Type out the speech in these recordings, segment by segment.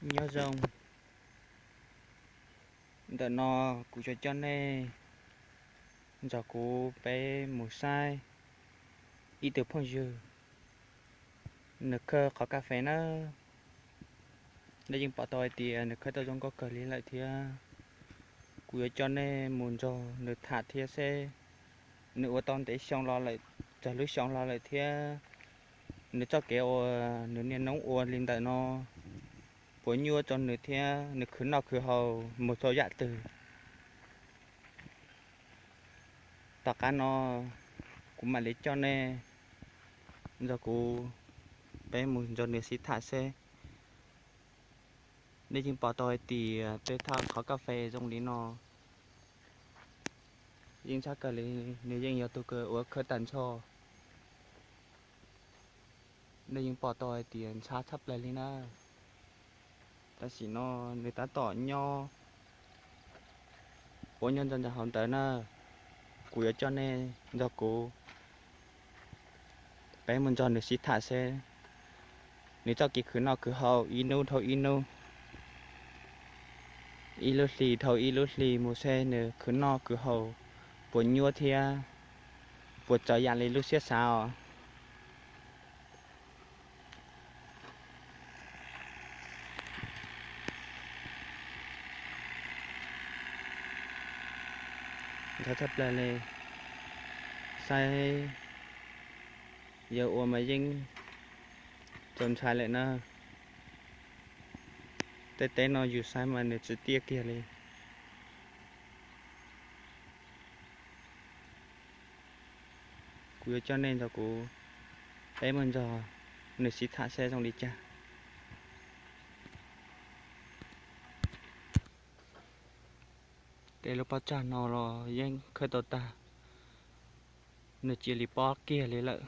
Nyob zoo, ntawm no kuv yuav coj nej nrog kuv peb mus saib ib tug phooj ywg nws khawb qhov kas fes na. Nej yeej pom tau hais tias nws khawb tau zoo nkauj kawg li lawm thiab. Kuv yuav coj nej mus nrog nws tham thiab seb nws ua tau ntev xyoo los lawm, txog lub xyoo los lawm thiab nws txoj kev uas nws niaj hnub ua li ntawm no puas nyuaj rau nws thiab nws khwv noj khwv haus mus txog yam twg. Tom qab no kuv mam li coj nej nrog kuv peb mus nrog nws sib tham seb. Nej yeej pom tau hais tias peb thaj qhov kas fes zoo li no yeej ntshab kawg li, nws yeej yog tus kws uas khawb tag nrho. Nej yeej pom tau hais tias ntshab tshaj plaws li na. Tam sim no nws tab tom nyob, ua nyob nrog nrog hauv ntawd na. Kuv yuav coj nej nrog kuv peb mus nrog nws sib tham seb nws txoj kev khwv noj khwv haus ib hnub dhau ib hnub, ib lub hlis dhau ib lub hlis mus seb nws khwv noj khwv haus puas nyuaj thiab puas txawv yam li lub siab xav os. Ntshai tshaj plaws li, saib yawg ua mas yeej txaus ntshai lawm na. Tej teb no yus saib mas nws tsis tiaj kiag li. Kuv yuav coj nej nrog kuv peb mus nrog nws sib tham seb zoo li cas. Tej lub pob tsag no los yeej khawb tau tag, nws cia li pob kiag li lawm.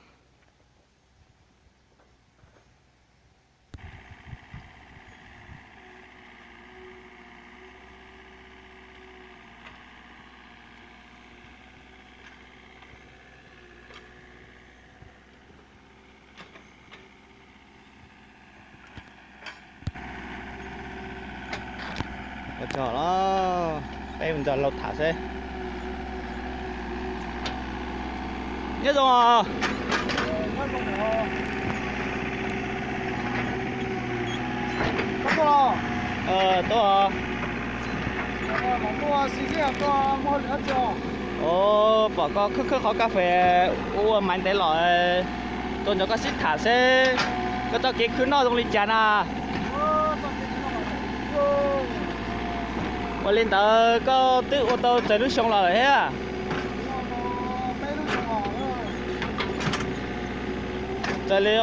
Ua tsaug los, peb mus nrog laus tham seb. Nyob zoo os. Tuaj os. Pom koj khawb khawb qhov kas fes ua ua mas ntev los, tuaj nrog koj sib tham seb koj txoj kev khwv noj zoo li cas na. Ua li ntawd koj twb ua tau tsawg lub xyoo los lawm thiab? Raws li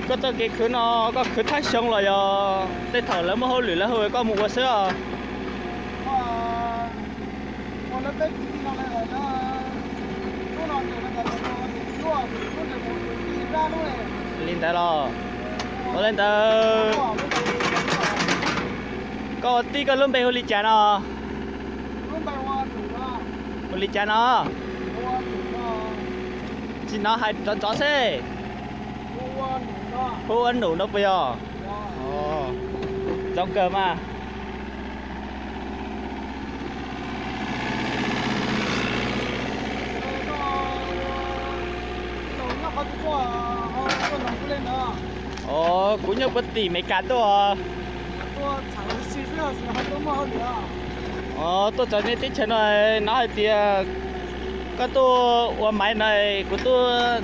koj txoj kev khwv no, koj khwv thaj xyoo los yog tej thaum lawv muaj hauj lwm lawv hu koj mus ua xwb os? Li ntawd los, ua li ntawd, koj ua tij koj lub npe hu li cas no? Hu li cas no? Tsis hnov hais rov rov seb. Hu ua Num no puas yog? Zoo kawg mas. Os, kuv nyob puag tim Meskas tuaj. Os, tuaj txog nej teb chaws no, hnov hais tias koj tuaj ua maiv no, kuv tuaj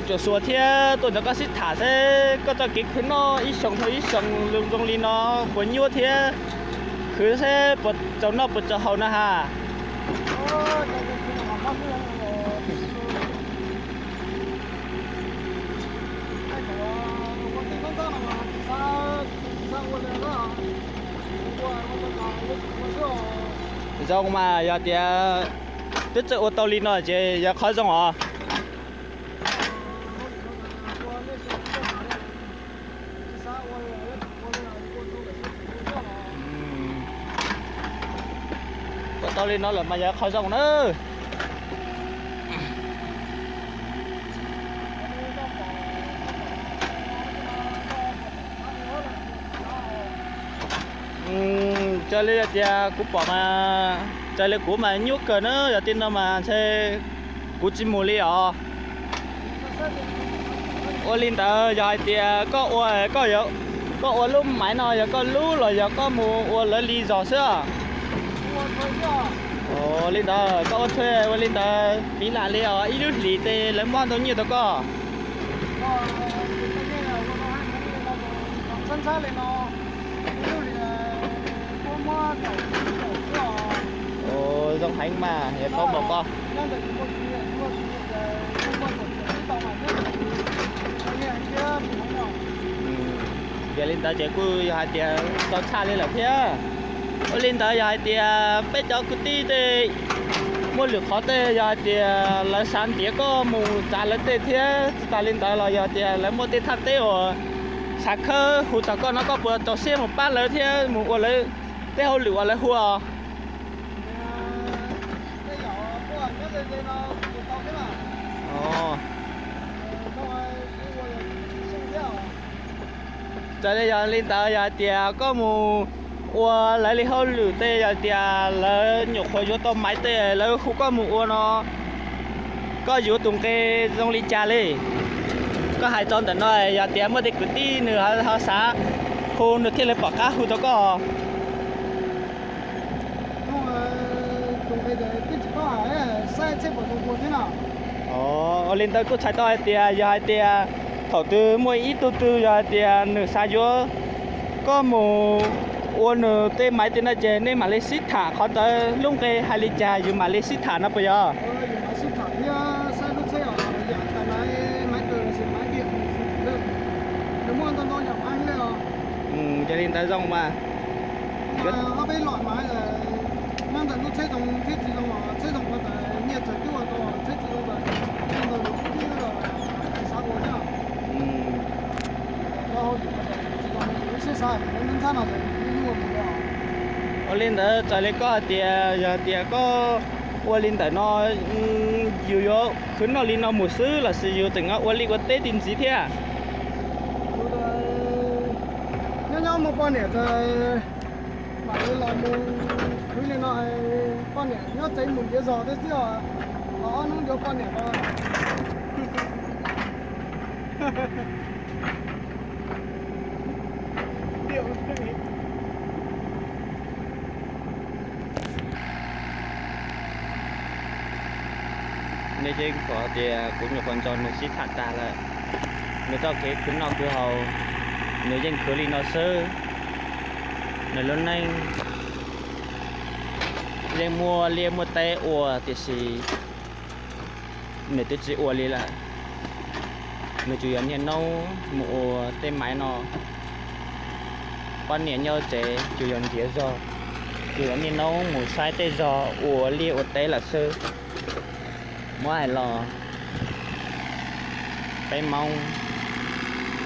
tsuas xuas thiab tuaj nrog koj sib tham seb koj txoj kev khwv noj ib xyoos dhau ib xyoos zoo li no puas nyuaj thiab khwv seb puas txaus noj puas txaus haus na has. Zoo mas yog tias twb txawj ua tau li no ces yog qhov zoo os. Ua tau li no lawm mas yog qhov zoo nawb. Raws li tias kuv pom mas, raws li kuv mas nyuaj kawg na, yog tej no mas ntshe kuv tsis mus li os. Ua li ntawd yog hais tias koj ua, koj ua lub maiv no yog koj lub los yog koj mus ua lawv li zog xwb? Ua li ntawd koj ua txhua ua li ntawd piv lam li os, ib lub hlis ces lawv muab ntau nyiaj rau koj? Zoo heev mas, yog paub npaum koj. Yog li ntawd ces kuj yog hais tias txaus tshaj li lawm thiab. Ua li ntawd yog hais tias peb cov kwv tij tej muaj lwm qhov tej yog hais tias lawv xav ntiav koj mus txav lawv tej thiab tsis tas li ntawd los yog tias lawv muaj tej thaj teb uas xav khawb hu txog koj no, koj puas txaus siab mus pab lawv thiab mus ua lawv tej hauj lwm uas lawv hu os? Raws li yog li ntawd yog hais tias koj mus ua lawv li hauj lwm tej, yog tias lawv nyuam qhuav yuav tau maiv tej lawv hu koj mus ua no, koj yuav tus nqe zoo li cas li? Koj hais txog ntawm no yog tias muaj tej kwv tij nws ho xav hu nws thiaj li pom qab hu rau koj. Ua li ntawd kuj txhais tau hais tias yog hais tias thaum twg muaj ib tug twg yog hais tias nws xav yuav koj mus ua nws tej maiv tej no ces nej mam li sib tham qhov ntawd lub nqe hais li cas yus mam li sib tham no puas yog? Yog li ntawd zoo mas. Ua li ntawd raws li koj hais tias yog hais tias koj ua li ntawm no yus yuav khwv noj li no mus xwb los sis yus tseem ua liaj ua teb ti ntxiv thiab? Nyob nyob muaj poj niam tas mam li los mus khwv li no, poj niam nyob tsev mus ntiav zog thiab xwb os. Los ob hnub yuav poj niam los. Nej yeej pom tias kuv nyuam qhuav nrog nws sib tham tag lawm. Nws txoj kev khwv noj khwv haus, nws yeej khwv li no xwb. Nws lub neej yeej muaj liaj muaj teb ua tiam sis nws twb tsis ua li lawm. Nws tsuas yog niaj hnub mus ua tej maiv no, poj niam nyob tsev tsuas yog ntiav zog, tsuas yog niaj hnub mus saib tej zog ua liaj ua teb lawm xwb. Muab hais los peb Hmoob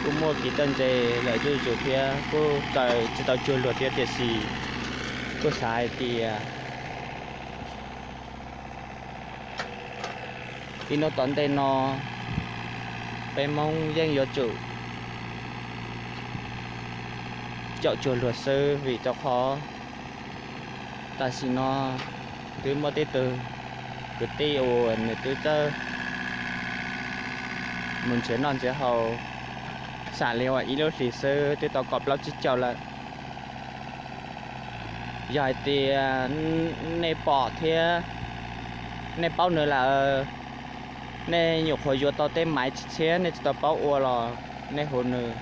kuj muaj kev txawj ntse lawm zuj zus thiab kuj txawm tsis tau cuag luag thiab tiam sis kuj xav hais tias ib hnub tom ntej no peb Hmoob yeej yuav tsum caum cuag luag xwb vim rau qhov tam sim no twb muaj tej tug kwv tij uas nws twb txawj mus nrhiav noj nrhiav haus, xam li uas ib lub hlis xwb twb tau kaum plaub tsib caug lawm. Yog hais tias nej pom thiab nej paub nws lawm, nej nyuam qhuav yuav tau tej maiv tsis tshiab nej tsis tau paub ua los nej hu nws,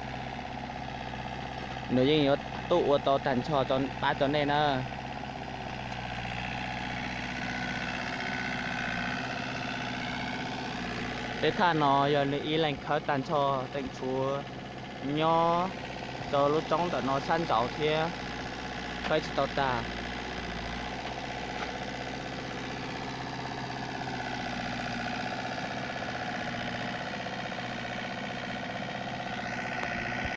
nws yeej yuav tuaj ua tau tag nrho pab rau nej na. Tej thaj no yog nws ib leeg khawb tag nrho, tseem tshuav nyob rau lub roob ntawm no sab nraud thiab, khawb tsis tau tag.